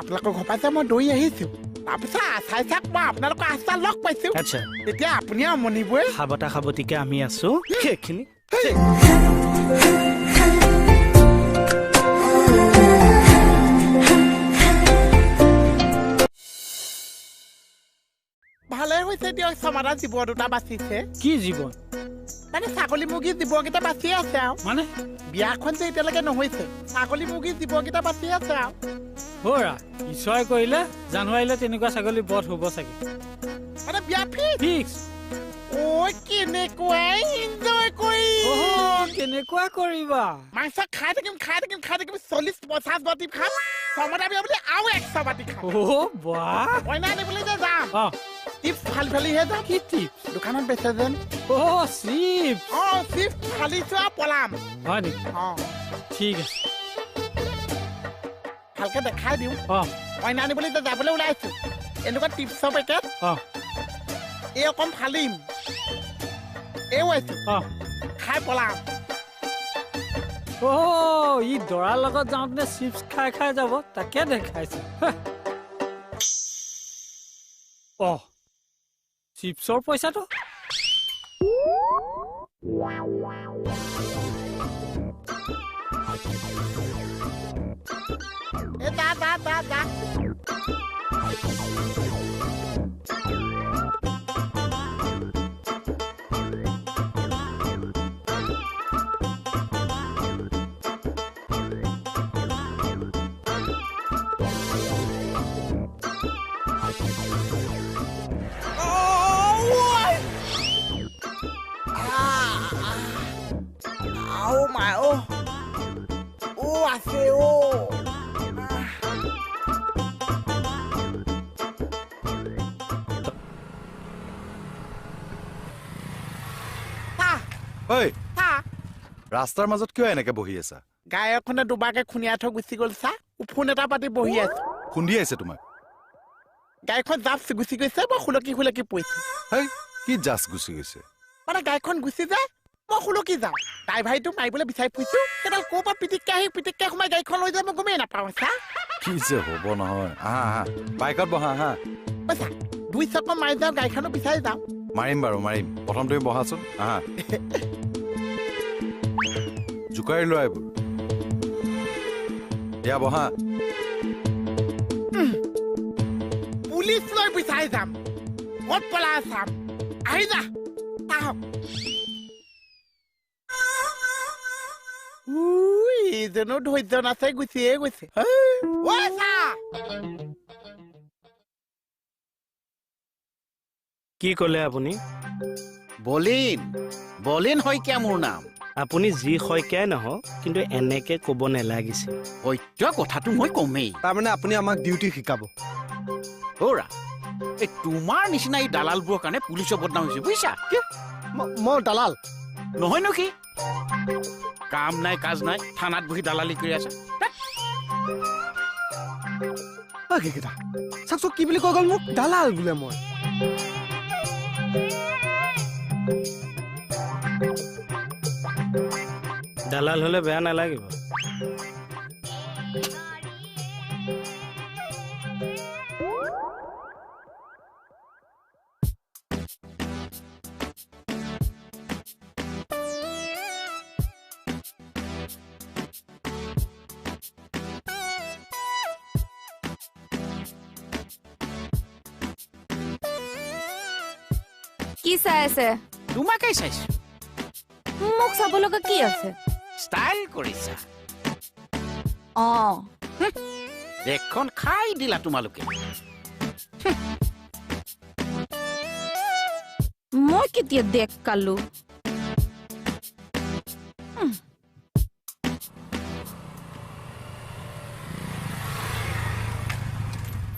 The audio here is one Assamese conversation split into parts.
আপোনালোকৰ ঘৰ পৰা যে মই দৌৰি আহিছো, তাৰপিছত আচাই চাক মই আপোনালোকৰ আচা লগ পাইছো। আচ্ছা, তেতিয়া আপুনি আমনিবই। সাৱতা সাৱতিকে আমি আছো সেইখিনি। ভালে হৈছে দিয়ক, ছমাটা জীৱ দুটা বাচিছে। কি জীৱন? মানে ছাগলী মুৰ্গী জীৱকেইটা বাচি আছে আৰু। মানে বিয়াখন যে এতিয়ালৈকে নহৈছে, ছাগলী মুৰ্গী জীৱকেইটা বাচি আছে আৰু। হৰা, ঈশ্বৰে কৰিলে জানুৱাৰীলৈ তেনেকুৱা ছাগলী বধ হ'ব চাগে। মানে বিয়া ফিক্স। ঐ কেনেকুৱাই এনজয় কৰি, কেনেকুৱা কৰিবা? মাংস খাই থাকিম, খাই থাকিম, খাই থাকিম, 40-50 বাতি খাম। ছমাটা বিয়া বুলি আৰু 100 বাতি খাম। অ' বাহ! কইনা আনিবলৈ যে যাম, চিপছ ফালি ফালিহে যাম। কি চিপছ? দোকানত বেচে যেন। অ' চিপছ। অ' চিপছ ফালিছো আৰু পলাম। হয় নেকি? অ', ঠিক আছে, ভালকে দেখাই দিওঁ। অ', কইনা আনিবলৈ যে যাবলৈ ওলাইছো, এনেকুৱা টিপছৰ পেকেট। অ', এই অকণ ফালিম, এই ওলাইছো। অ', খাই পলাম। অ' ই দৰাৰ লগত যাওঁতে চিপছ খাই খাই যাব, তাকে দেখাইছে। অ' চিপছৰ পইচাটো। এ দা দা দা দা। ৰাস্তাৰ মাজত কিয় এনেকে বহি আছা? গায়কখনে দুবাৰকে খুন্দিয়াই থৈ গুচি গ'ল। চা, ফোন এটা পাতি বহি আছো। খুন্দিয়াইছে তোমাক? গাড়ীখন জাপ গুচি গৈছে, মই সুলকি সুলকি পৰিছো। হেই, কি জাচ গুচি গৈছে? মানে গাড়ীখন গুচি যায়, মই সুলকি যাওঁ। ড্ৰাইভাৰীটো মাৰিবলৈ বিচাৰি ফুৰিছো, সেইডাল ক'ৰ পৰা পিটিককে আহি পিটিককে সোমাই গাড়ীখন লৈ যায়, মই গমেই নাপাওঁ। চা, কি যে হ'ব নহয়। আহা আহা, বাইকত বহা। আহা, চা, দুই চক্কৰ মাৰি যাওঁ, গাড়ীখনো বিচাৰি যাওঁ। মাৰিম বাৰু, মাৰিম। প্ৰথম তুমি বহাচোন। আহা, জোকাৰি লোৱা এইবোৰ। দিয়া বহা। পুলিচ লৈ বিচাৰি যাম, ক'ত পলাই চাম। আহি যা, আহক। এইজনো ধৈৰ্য নাছে, গুচিয়ে গৈছে। কি ক'লে আপুনি? বলিন, বলিন শইকীয়া মোৰ নাম। আপুনি যি শইকীয়াই নহওক, কিন্তু এনেকে ক'ব নেলাগিছিল। সত্য কথাটো মই কমেই। তাৰমানে আপুনি আমাক ডিউটি শিকাব? হৌৰা, এই তোমাৰ নিচিনা এই দালালবোৰৰ কাৰণে পুলিচৰ বদনাম হৈছে, বুজিছা? মই দালাল নহয় নো কি? কাম নাই কাজ নাই, থানাত বহি দালালি কৰি আছা। চাওকচোন কি বুলি কৈ গ'ল মোক, দালাল বোলে মই। দালাল হ'লে বেয়া নালাগিব। কি চাই আছে? তোমাকেই চাইছো। মোক চাব লগা কি আছে? ষ্টাইল কৰিছা। অ, দেশখন খাই দিলা তোমালোকে। মই কেতিয়া দেখ কালো?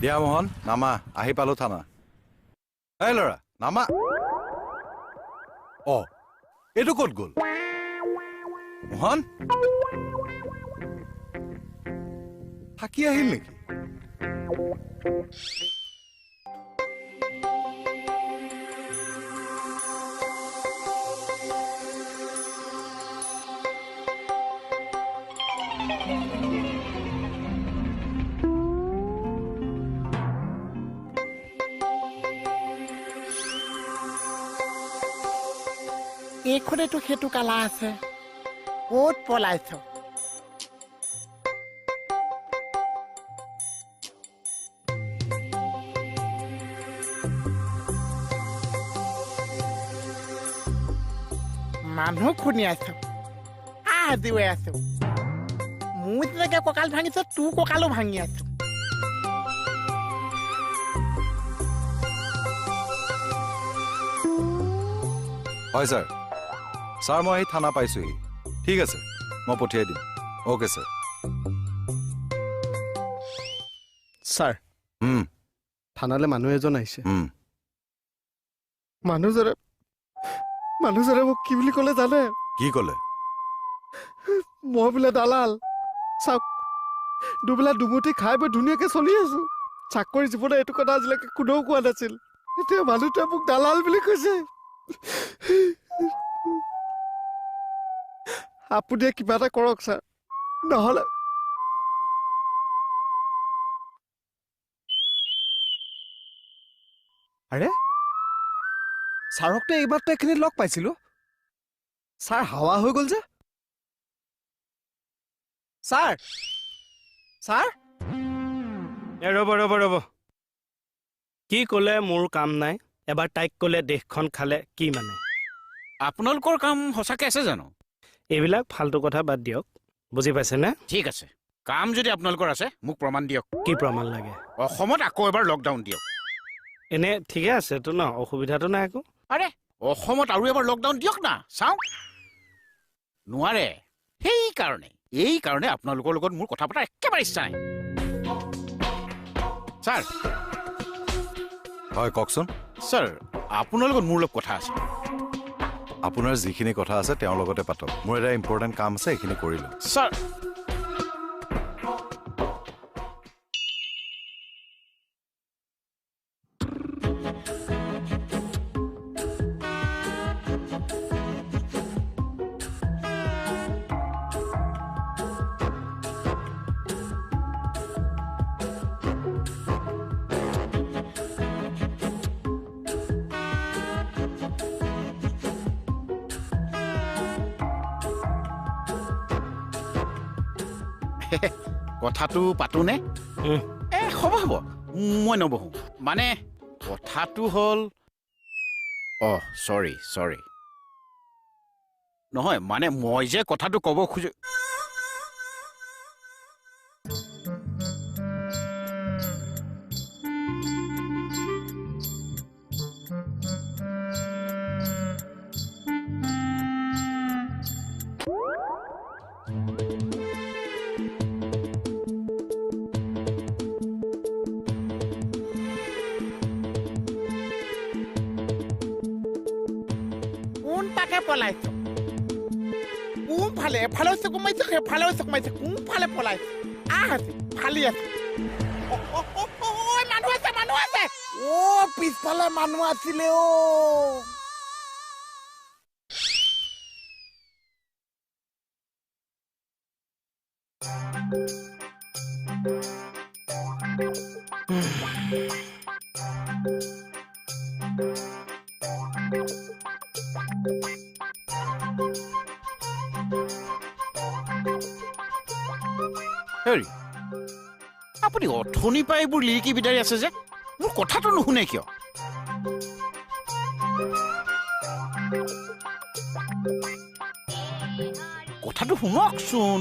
দিয়া মোহন, নামা, আহি পালো থানা। এই ল'ৰা, নামা। অ, এইটো ক'ত গ'ল? মোহন থাকি আহিল নেকি? এইখনেতো সেইটো কালা আছে। ক'ত পলাইছ? মানুহ খুন্দিয়াইছ, আজিও আছো। মোৰ যেনেকে কঁকাল ভাঙিছ, তোৰ কঁকালো ভাঙি আছো। হয় ছাৰ। ছাৰ, মই আহি থানা পাইছোহি। ঠিক আছে, মই পঠিয়াই দিম। Okay sir. Sir, থানালৈ মানুহ এজন আহিছে। মানুহজনে মোক কি বুলি ক'লে জানে? কি ক'লে? মই বোলে দালাল। চাওক, দুবেলা দুমুঠি খাই বৈ ধুনীয়াকৈ চলি আছো। চাকৰি জীৱনত এইটো কথা আজিলৈকে কোনেও কোৱা নাছিল। এতিয়া মানুহটোৱে মোক দালাল বুলি কৈছে। আপুনি কিবা এটা কৰক ছাৰ, নহ'লে। আৰে ছাৰকতো এইমাত্ৰ এইখিনিত লগ পাইছিলো। ছাৰ হাৱা হৈ গ'ল যে। ছাৰ, ছাৰ, ৰ'ব ৰ'ব ৰ'ব। কি ক'লে মোৰ কাম নাই। এবাৰ তাইক ক'লে দেশখন খালে কি মানে? আপোনালোকৰ কাম সঁচাকৈ আছে জানো? এইবিলাক ফাল্টু কথা বাদ দিয়ক, বুজি পাইছেনে? ঠিক আছে, কাম যদি আপোনালোকৰ আছে মোক প্ৰমাণ দিয়ক। কি প্ৰমাণ লাগে? অসমত আকৌ এবাৰ লকডাউন দিয়ক। এনে ঠিকে আছেতো ন, অসুবিধাটো নাই একো? আৰে অসমত আৰু এবাৰ লকডাউন দিয়ক না, চাওঁ। নোৱাৰে, সেইকাৰণে এইকাৰণে আপোনালোকৰ লগত মোৰ কথা পতাৰ একেবাৰে ইচ্ছা নাই। ছাৰ। হয়, কওকচোন। ছাৰ, আপোনাৰ লগত মোৰ অলপ কথা আছে। আপোনাৰ যিখিনি কথা আছে তেওঁৰ লগতে পাতক। মোৰ এটা ইম্পৰ্টেণ্ট কাম আছে, এইখিনি কৰি লওঁ। ছাৰ। কথাটো পাতোনে? এ হ'ব হ'ব, মই নবহোঁ। মানে কথাটো হ'ল, অ' চৰি চৰি, নহয় মানে মই যে কথাটো ক'ব খোজো। পলাইছ কোনফালে? এফালেও চকু মাৰিছে, সেইফালেও চকু মাৰিছে, কোনফালে পলাইছ? আহ আছে, ফালি আছে। মানুহ আছে, মানুহ আছে। অ' পিছফালে মানুহ আছিলে। অ' হেৰি, আপুনি অথনি পাই এইবোৰ লিৰিকি বিদাৰি আছে যে, মোৰ কথাটো নুশুনে কিয়? কথাটো শুনকচোন।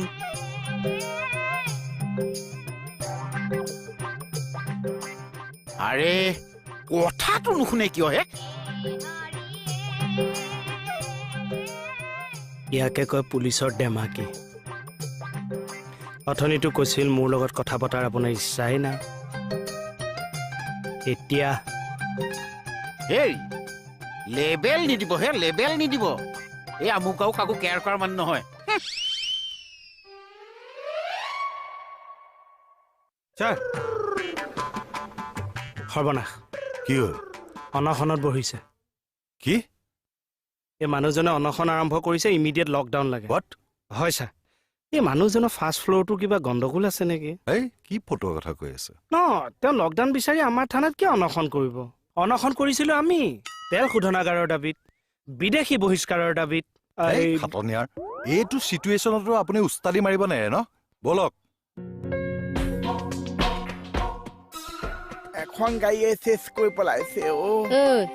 আৰে কথাটো নুশুনে কিয় হে? ইয়াকে কয় পুলিচৰ ডেমাকি। অথনিটো কৈছিল মোৰ লগত কথা পতাৰ আপোনাৰ ইচ্ছাই নাই। এতিয়া হেৰি, লেবেল নিদিব হে, লেবেল নিদিব। এই আমুকাও কাকো কেয়াৰ কৰাৰ মানুহ নহয়। ছাৰ, সৰ্বনাশ। কি হ'ল? অনশনত বহিছে। কি? এই মানুহজনে অনশন আৰম্ভ কৰিছে, ইমিডিয়েট লকডাউন লাগে। What? হয় ছাৰ। এই মানুহজনৰ ফাৰ্ষ্ট ফ্ল'ৰটো কিবা গণ্ডগোল আছে নেকি? এই কি ফটোৰ কথা কৈ আছে? ন, তেওঁ লকডাউন বিচাৰি আমাৰ থানাত কিয় অনশন কৰিব? অনশন কৰিছিলোঁ আমি তেল শোধনাগাৰৰ দাবীত, বিদেশী বহিষ্কাৰৰ দাবীত। খাটনিয়াৰ, এইটো চিটুৱেশ্যনতো আপুনি উস্তাদি মাৰিব নেৰে ন? ব'লক। এখন গাড়ীয়ে চেচ কৰি পেলাইছে অ'।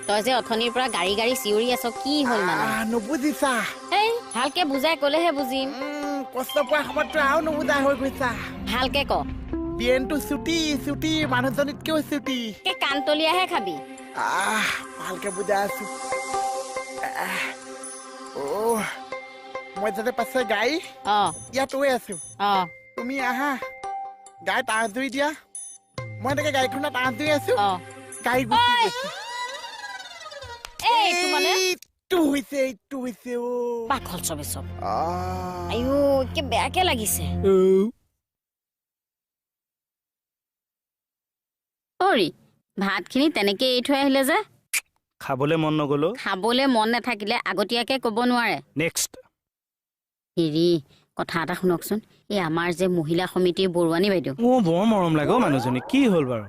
তই যে অথনিৰ পৰা গাড়ী গাড়ী চিঞৰি আছ, কি হ'ল মানে? নুবুজিছা। এই ভালকে বুজাই ক'লেহে বুজিম। কষ্ট পোৱা সময়ততো আৰু নুবুজা হৈ গৈছা। ভালকে ক। বিয়েনটো চুটি চুটি, মানুহজনীতকেও চুটি। কাণতলীয়াহে খাবি। আহ, ভালকে বুজাই আছো। অ', মই যাতে পাছে গাড়ী ইয়াত ৰৈ আছো, তুমি আহা, গাড়ীত আঁচ ধৰি দিয়া। মই এনেকে গাড়ীখনত আঁচ ধৰি আছো, গাড়ী গুচি গৈছে। এইটো হৈছে অ'। পাগল চবে চব। আইও, একে বেয়াকে লাগিছে। অৰি, ভাতখিনি তেনেকে এৰি থৈ আহিলে যে। খাবলৈ মন নগ'লো। খাবলৈ মন নাথাকিলে আগতীয়াকে ক'ব নোৱাৰে। নেক্সট। হেৰি, কথা এটা শুনকচোন, এই আমাৰ যে মহিলা সমিতিৰ বৰুৱানী বাইদেউ। অ', বৰ মৰম লাগে অ' মানুহজনী। কি হ'ল বাৰু?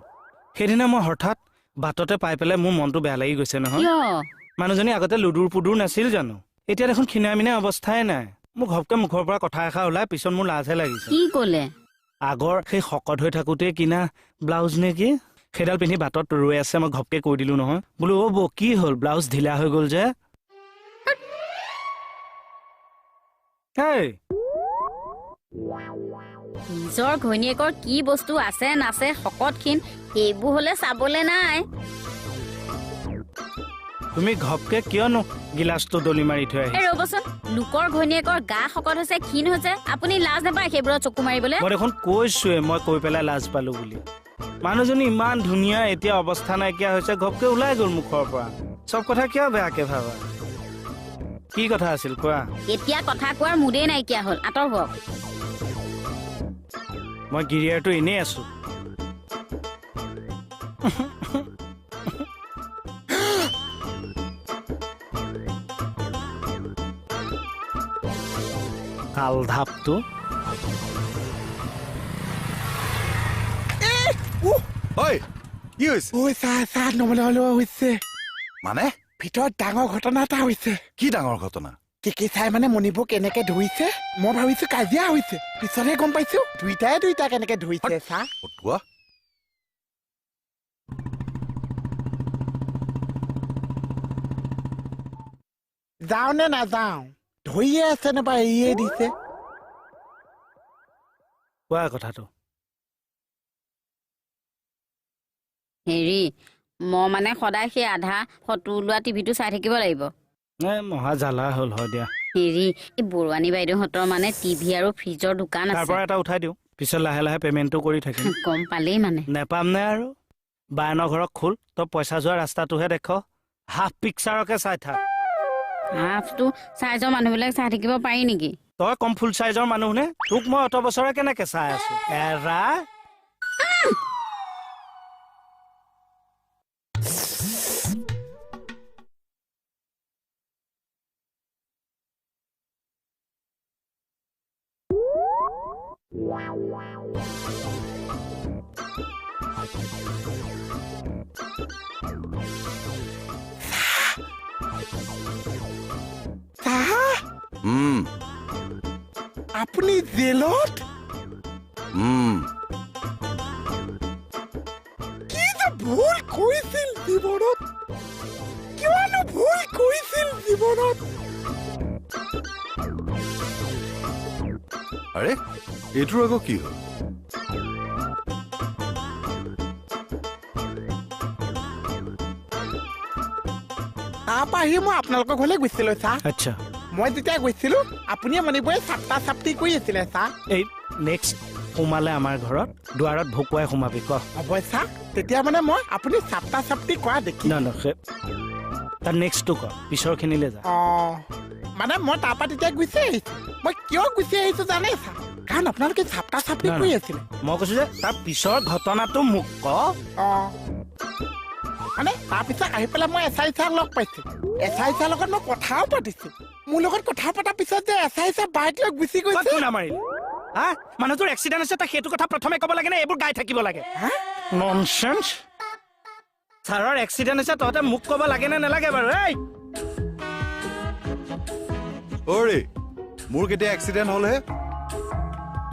সেইদিনা মই হঠাৎ বাটতে পাই পেলাই মোৰ মনটো বেয়া লাগি গৈছে নহয়। মানুহজনী আগতে লুডুৰ পুডুৰ নাছিল জানো? এতিয়া দেখোন ক্ষীণাই মিনাই অৱস্থাই নাই। মোক ঘপকে মুখৰ পৰা কথা এষাৰ ওলাই পিছত মোৰ লাজহে লাগিছে। কি ক'লে? আগৰ সেই শকত হৈ থাকোঁতে কিনা ব্লাউজ নে কি সেইডাল পিন্ধি বাটত ৰৈ আছে, মই ঘপকে কৈ দিলো নহয়, বোলো অ' বৌ কি হ'ল, ব্লাউজ ঢিলা হৈ গ'ল যে। নিজৰ ঘৈণীয়েকৰ কি বস্তু আছে নাছে, শকত ক্ষীণ সেইবোৰ হ'লে চাবলে নাই। তুমি ঘপকে কিয়নো গিলাচটো দলি মাৰি থৈ আহিছা? ৰ'বচোন, লোকৰ ঘৈণীয়েকৰ গা শকত হৈছে, ক্ষীণ হৈছে, আপুনি লাজ নাপায় সেইবোৰত চকু মাৰিবলৈ? মই দেখোন কৈছোৱে, মই কৈ পেলাই লাজ পালো বুলি। মানুহজনী ইমান ধুনীয়া, এতিয়া অৱস্থা নাইকিয়া হৈছে, ঘপকে ওলাই গ'ল মুখৰ পৰা। চব কথা কিয় বেয়াকে ভাবা? কি কথা আছিল কোৱা? এতিয়া কথা কোৱাৰ মুডেই নাইকিয়া হ'ল, আঁতৰ হওক। মই গিৰিয়াৰটো এনেই আছো। কাল ধাপটো। কি হৈছে? হৈছে মানে ভিতৰত ডাঙৰ ঘটনা এটা হৈছে। কি ডাঙৰ ঘটনা? কেকে চাই মানে মণিবোৰ কেনেকে ধৰিছে, মই ভাবিছো কাজিয়া হৈছে, পিছতহে গম পাইছো দুইটাই দুইটা কেনেকে ধৰিছে। চা যাওঁ নে নাযাওঁ, ধৰিয়ে আছে নে বা এৰিয়ে দিছে? কোৱা কথাটো। হেৰি, মই মানে সদায় সেই আধা ফটো ওলোৱা টিভিটো চাই থাকিব লাগিব। মহা জ্বালা হ'ল হয় দিয়া। হেৰি, এই বৰুৱানী বাইদেউহঁতৰ মানে টিভি আৰু ফ্ৰিজৰ দোকান আছে। তাৰ পৰা এটা উঠাই দিওঁ, পিছত লাহে লাহে পেমেণ্টটো কৰি থাকিম। গম পালেই মানে। নেপাম নে আৰু? বায়নৰ ঘৰক খোল, তই পইচা যোৱা ৰাস্তাটোহে দেখ, হাফ পিকচাৰকে চাই থাক। হাফটো চাইজৰ মানুহবিলাক চাই থাকিব পাৰি নেকি? তই কম ফুল চাইজৰ মানুহ নে? তোক মই অত বছৰে কেনেকে চাই আছো। এৰা আপুনি জেলত? কি যে ভুল কৰিছিল জীৱনত, কিমানো ভুল কৰিছিল জীৱনত। আৰে এইটোৰ আকৌ কি হ'ল? তাৰপৰা আহি মই আপোনালোকৰ ঘৰলৈ গৈছিলো ছাৰ। আচ্ছা। মই যেতিয়া গৈছিলো আপুনিয়ে মণিপুৰে চাপটা চাপটি কৰি আছিলে ছাৰ। এই নেক্সট সোমালে আমাৰ ঘৰত দুৱাৰত ভুকুৱাই সোমাবি ক। হ'ব ছাৰ, তেতিয়া মানে মই আপুনি চাপটা চাপটি কৰা দেখি। না না, তাৰ নেক্সটটো ক, পিছৰখিনিলৈ যা। অঁ, মানে মই তাৰপৰা তেতিয়া গুচি আহিছো। মই কিয় গুচি আহিছো জানে ছাৰ? কাৰণ আপোনালোকে চাপটা চাপটি কৰি আছিলে। মই কৈছো যে তাৰ পিছৰ ঘটনাটো মোক ক। অঁ, মানে তাৰপিছত আহি পেলাই মই এছ I ছাৰক লগ পাইছো। এছ I ছাৰৰ লগত মই কথাও পাতিছো। মোৰ লগত কথা পতাৰ পিছত যে এছ I sir bike লৈ গুচি গৈছে। হা, মানুহটোৰ এক্সিডেণ্ট হৈছে, তই সেইটো কথা প্ৰথমে ক'ব লাগে নে এইবোৰ গাই থাকিব লাগে? ননচেন্স। ছাৰৰ এক্সিডেণ্ট হৈছে, তহঁতে মোক ক'ব লাগে নে নালাগে বাৰু? এই অৰে মোৰ কেতিয়া এক্সিডেণ্ট হ'লহে?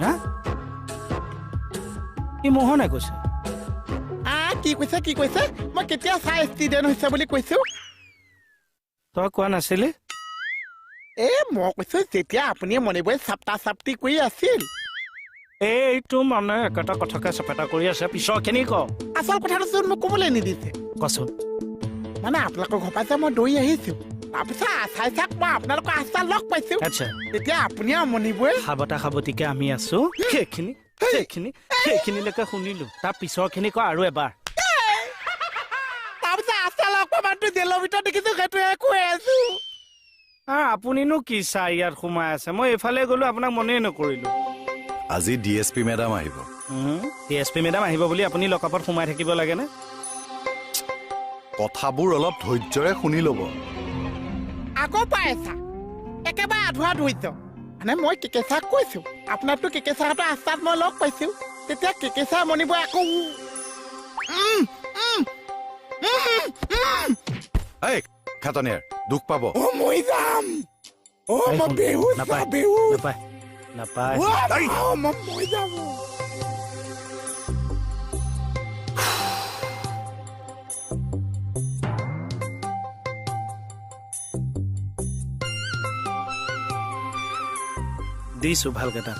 হা, ই মোহনে কৈছে। কি কৈছে কি কৈছে? মই কেতিয়া চাই এক্সিডেণ্ট হৈছে বুলি কৈছো? তই কোৱা নাছিলি? এ মই কৈছো যেতিয়া আপুনি মণিবই চাপটা চাপটি কৰি আছিল। এইটো মানে একেটা কথাকে চেপেটা কৰি আছে, পিছৰখিনি ক। আচল কথাটোচোন মোক ক'বলৈ নিদিছে। কচোন। মানে আপোনালোকৰ ঘৰ পৰা যে মই দৌৰি আহিছো, তাৰপিছত আচাই চাক মই আপোনালোকৰ আচা লগ পাইছো। তেতিয়া আপুনি আৰু মণিবই সাবতা সাবতিকে আমি আছো, সেইখিনি সেইখিনি সেইখিনিলৈকে শুনিলো, তাৰ পিছৰখিনি ক আৰু এবাৰ। তাৰপিছত আচা লগ পোৱা মানুহটো জেলৰ ভিতৰত দেখিছো, সেইটোৱে কৈ আছো। আপুনিনো কি চাই ইয়াত সোমাই আছে? মই এইফালে গলো, আপোনাক মনেই নকৰিলো। আজি ডি এছ পি মেডাম আহিব। ডি এছ পি মেডাম আহিব বুলি আপুনি লকআপত সোমাই থাকিব লাগেনে? কথাবোৰ অলপ ধৈৰ্যৰে শুনি ল'ব। আকৌ পাই আছা একেবাৰে আধুৰা ধৈৰ্য। মানে মই কেকেচাক কৈছো, আপোনাৰতো কেকেচাহঁতৰ আস্থাত মই লগ পাইছো, তেতিয়া কেকেচা মণিব আকৌ। এই খাটনিয়াৰ দুখ পাব। অ মই যাম। অ মই বেহুচ, বেহুচ। নাপায় নাপায়। মই মৰি যাম। দিছো ভালকেইটা।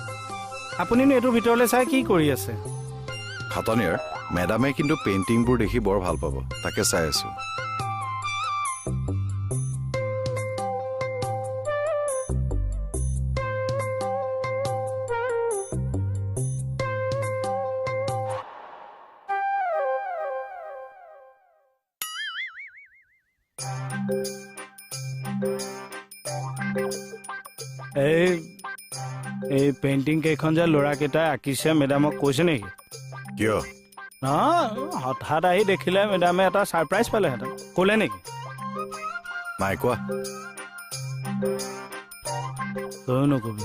আপুনিনো এইটোৰ ভিতৰলৈ চাই কি কৰি আছে? খাটনিয়াৰ মেডামে কিন্তু পেইণ্টিংবোৰ দেখি বৰ ভাল পাব, তাকে চাই আছো। এই পেইণ্টিং কেইখন যে ল'ৰাকেইটাই আঁকিছে, মেডামক কৈছে নেকি? কিয়? নহয়, হঠাৎ আহি দেখিলে মেডামে এটা ছাৰপ্ৰাইজ পালেহেঁতেন। ক'লে নেকি? নাই কোৱা। তয়ো নকবি,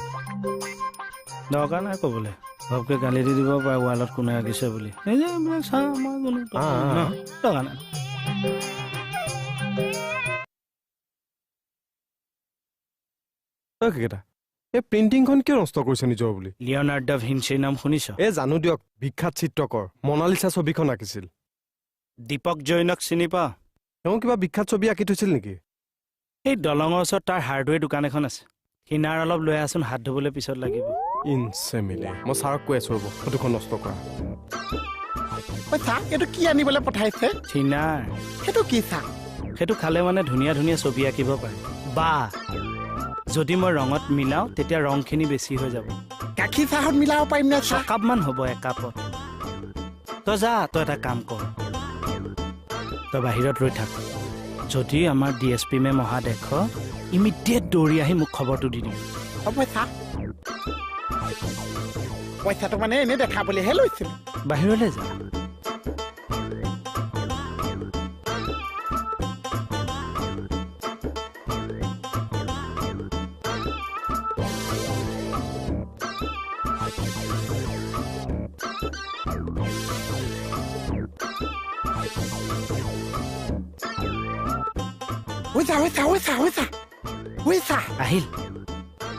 দৰকাৰ নাই ক'বলৈ। ঘপকে গালি দি দিব পাৰে ৱালত কোনে আঁকিছে বুলি। দৰকাৰ নাই। কেইটা এই পেইণ্টিংখন কিয় নষ্ট কৰিছে নিজৰ বুলি? লিঅ'নাৰ্ড দা ভিঞ্চিৰ নাম শুনিছ? এই জানো দিয়ক, বিখ্যাত চিত্ৰকৰ, মনালিচা ছবিখন আঁকিছিল। দীপক জৈনক চিনি পা? তেওঁ কিবা বিখ্যাত ছবি আঁকি থৈছিল নেকি? এই দলঙৰ ওচৰত তাৰ হাৰ্ডৱেৰ দোকান এখন আছে। কিনাৰ অলপ লৈ আহচোন, হাত ধুবলৈ পিছত লাগিব। ইনচেমিলে, মই ছাৰক কৈ আছো ৰ'ব, ফটোখন নষ্ট কৰা। ছাৰ, এইটো কি আনিবলৈ পঠাইছে? থিনাৰ। সেইটো কি ছাৰ? সেইটো খালে মানে ধুনীয়া ধুনীয়া ছবি আঁকিব পাৰে। বা যদি মই ৰঙত মিলাওঁ তেতিয়া ৰংখিনি বেছি হৈ যাব। গাখীৰ চাহত মিলাব পাৰিম নে? ছকাপমান হ'ব একাপত। তই যা, তই এটা কাম কৰ, তই বাহিৰত ৰৈ থাক। যদি আমাৰ ডি এছ পি মেম অহা দেখ, ইমিডিয়েট দৌৰি আহি মোক খবৰটো দি দিবি। হ'ব ছাৰ। পইচাটো মানে এনেই দেখাবলৈহে লৈছিলোঁ। বাহিৰলৈ যা। আহিল।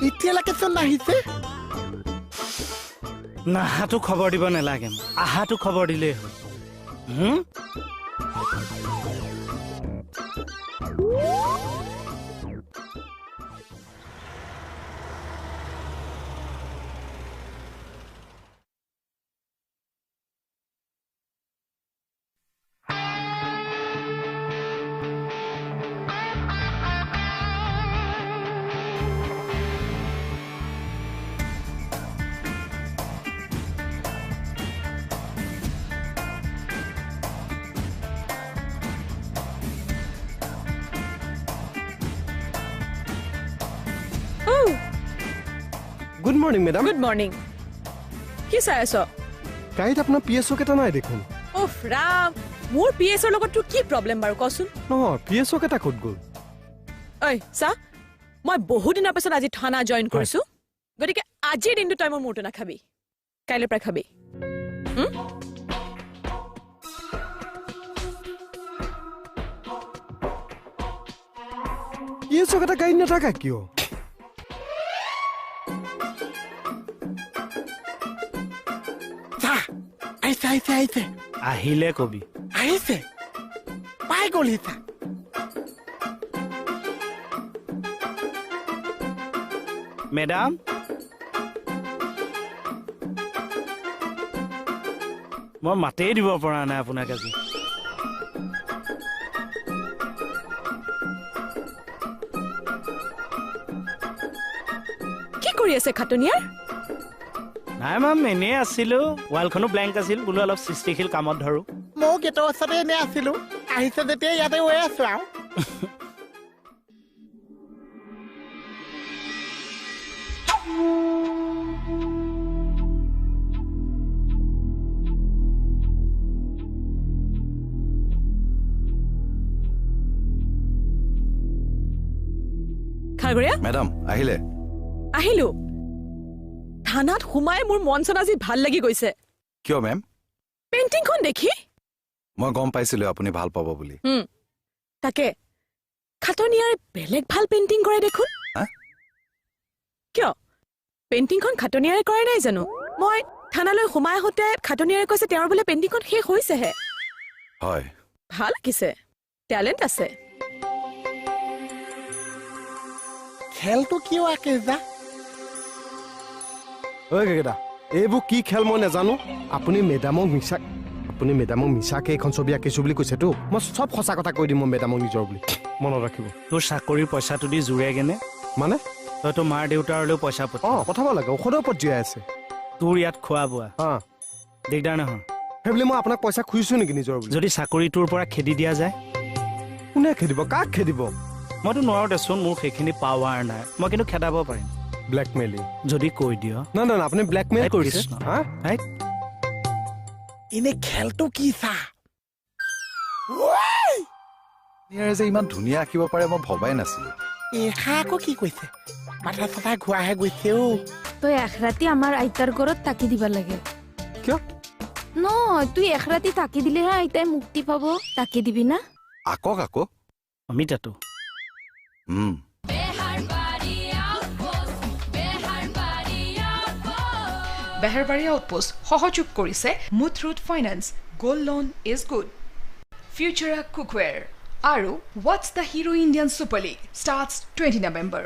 এতিয়ালৈকে চোন নাহিছে। নাহাটো খবৰ দিব নালাগে, আহাটো খবৰ দিলেই হ'ল। Good morning madam. Good morning. কি চাই আছ? গাড়ীত আপোনাৰ পি এছ অ' কেইটা নাই দেখোন। উফ ৰাম, মোৰ পি এছৰ লগত তোৰ কি প্ৰব্লেম বাৰু কচোন? নহয়, পি এছ অ' কেইটা ক'ত গ'ল? ঐ চা, মই বহু দিনৰ পিছত আজি থানা জইন কৰিছো, গতিকে আজিৰ দিনটো তই মোৰ মূৰটো নাখাবি, কাইলৈৰ পৰা খাবি। পি এছ অ' কেইটা গাড়ীত নাথাকা কিয়? আহিছে আহিছে আহিছে। আহিলে কবি। আহিছে, পাই গ'ল হিচা। মেডাম, মই মাতেই দিব পৰা নাই আপোনাক আজি। কি কৰি আছে খাটনিয়াৰ? নাই মাম, এনেই আছিলো। ৱালখনো ব্লেংক আছিল, বোলো অলপ সৃষ্টিশীল কামত ধৰো। ময়ো গেটৰ ওচৰতে এনেই আছিলো, আহিছে যেতিয়া ইয়াতে ৰৈ আছো আৰু। মেডাম আহিলে? আহিলো। থানাত সোমাই মোৰ মন চন আজি ভাল লাগি গৈছে। কিয় মেম? পেইণ্টিংখন দেখি মই গম পাইছিলো আপুনি ভাল পাব বুলি। তাকে, খাটনিয়াৰে বেলেগ ভাল পেইণ্টিং কৰে দেখোন। কিয়, পেইণ্টিংখন খাটনিয়াৰে কৰাই নাই জানো? মই থানালৈ সোমাই আহোঁতে খাটনিয়াৰে কৈছে তেওঁৰ বোলে পেইণ্টিংখন শেষ হৈছেহে। হয়, ভাল লাগিছে, টেলেণ্ট আছে। খেলটো কিয় আঁকে যা? ঐ কেকেদা, এইবোৰ কি খেল মই নাজানো। আপুনি মেডামক মিছাকে এইখন ছবি আঁকিছো বুলি কৈছেতো, মই চব সঁচা কথা কৈ দিম। মই মেডামক নিজৰ বুলি মনত ৰাখিব। তোৰ চাকৰিৰ পইচাটো দি জোৰেগেনে? মানে তইতো মাৰ দেউতাৰলৈও পইচা পঠাব লাগে, ঔষধৰ ওপৰত জীয়াই আছে। তোৰ ইয়াত খোৱা বোৱা দিগদাৰ নহয়। সেইবুলি মই আপোনাক পইচা খুজিছো নেকি নিজৰ বুলি? যদি চাকৰিটোৰ পৰা খেদি দিয়া যায়? কোনে খেদিব, কাক খেদিব? মইতো নোৱাৰো দেচোন, মোৰ সেইখিনি পাৱাৰ নাই। মই কিন্তু খেদাব পাৰিম। ব্লেকমেইলিং যদি কৈ দিয়? না না, আপুনি ব্লেকমেইল কৰিছে। এনে খেলটো কি চা? যে ইমান ধুনীয়া আঁকিব পাৰে মই ভবাই নাছিলো। এষা আকৌ কি কৈছে, মাথা চাথা ঘূৰাহে গৈছে। তই এক ৰাতি আমাৰ আইতাৰ ঘৰত থাকি দিব লাগে। কিয়? নহয়, তুই এক ৰাতি থাকি দিলেহে আইতাই মুক্তি পাব। থাকি দিবি না? আকক আকৌ অমিতাটো। বেহাৰবাৰী আউটপোষ্ট সহযোগ কৰিছে Muthoot finance, gold loan is good, Futura cookware আৰু what's the Hero Indian super league starts 20 November.